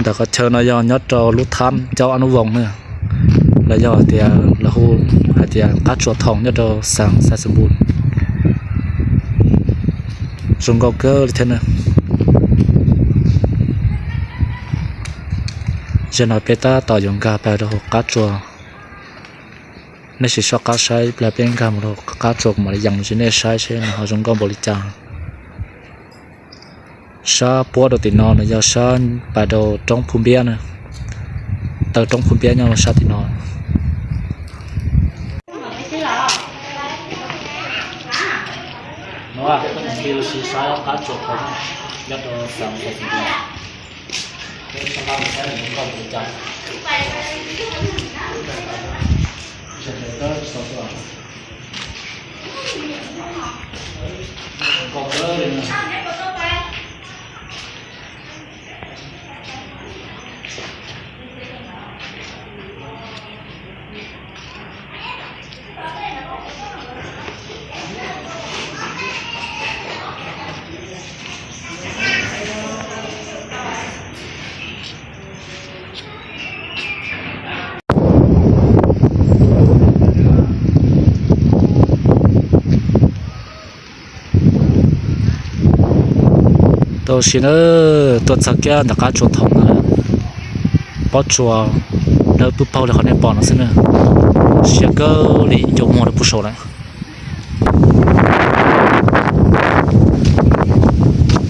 Cov qhov chaw no yog nyob rau lub thab Cauv Ab Nub Voos na, los yog tias lawv hu hais tias qab tsuas Thoom nyob rau xeev Xais Xais Npus. Zoo nkauj kawg li thiab na. Zaum no peb tab tom yuav nkag pais rau hauv qab tsuas. Nej sim soj qab saib ib pliag peb nkag mus rau qab tsuas kuv mam li yees rau nej saib seb nws ho zoo nkauj npaum li cas. Sab puab rau tim no nws yog sab pais rau roob Phu Npiab na. Taw roob Phu Npiab nyob sab tim no. Tau si na, tuaj txog kiag ntawm qab tsuas Thoom no, pob tsuas dawb pwb paug li qhov nej pom no xwb na. Siab kawg li, ncua muag rau puag saum lawm.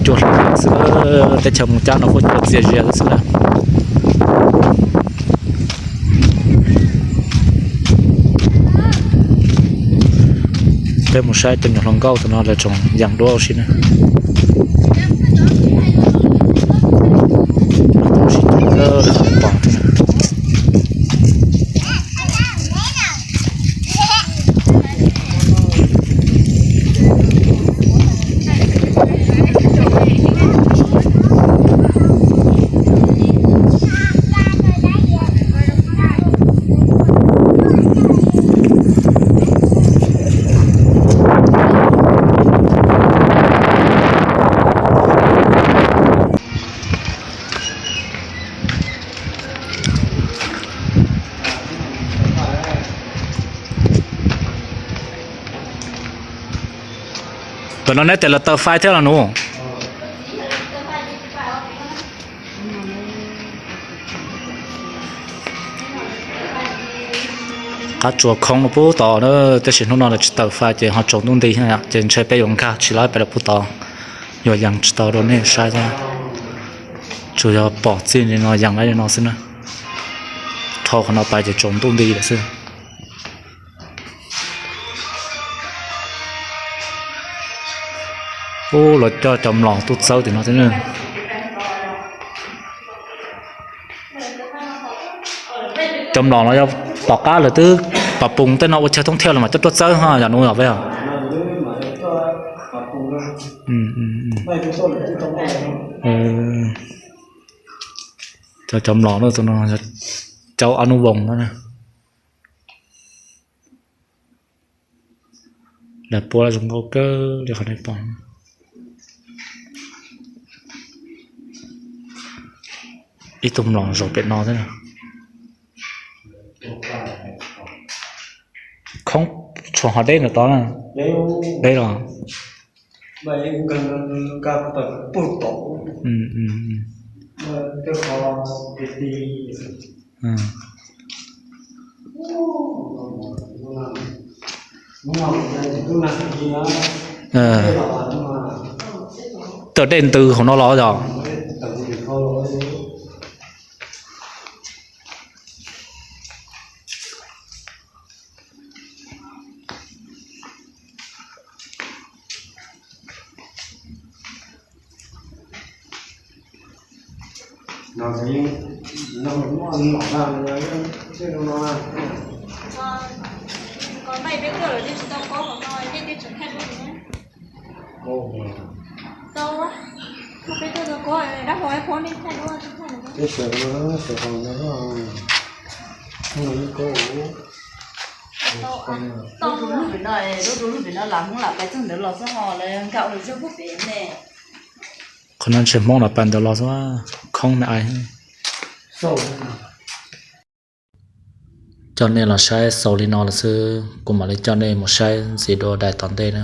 Cua hla xwb, teb chaws Moos Cab no kuj cua txias zias xwb na. Peb mus saib cov nyuam hluas nkauj tam no lawv tseem yees duab ua si na. Tam no neb tias lawv taws fais thiab los nus? Qab tsuas khoob no puag tod na, tab sis hnub no lawv tsis taws fais ces ho tsaus ntuj nti thiab ces ntshe peb yuav nkag tsis laib pem rau puag tod, yuav yees tsis tau rau nej saib thiab. Tsuas yog pom txij li no yees laib li no xwb na. Dhau qhov no pais ces tsaus ntuj nti lawm xwb. Ub, lawv coj cov mlom tuaj txawb tim no thiab na. Cov mlom no yog tom qab lawv twb pas pus tej no ua chaw thoob thiab los mas coj tuaj txawb ho yog nus yog peb os. Cov, cov mlom no, Cauv Ab Nub Voos no. Lawv puab zoo nkauj kawg li qhov nej pom. Ib tug mlom zaum pem no thiab. Khoob tshuav ho deb ntawm tod na. Deb los. Tawm dej ntws hauv no los yog. Qhov no ntshe Hmoob los pais ntawd los xwb, khoob me ai. Coj nej los saib xaus li no lawm xwb, kuv mam li coj nej mus saib ntxiv dua daim tom ntej na.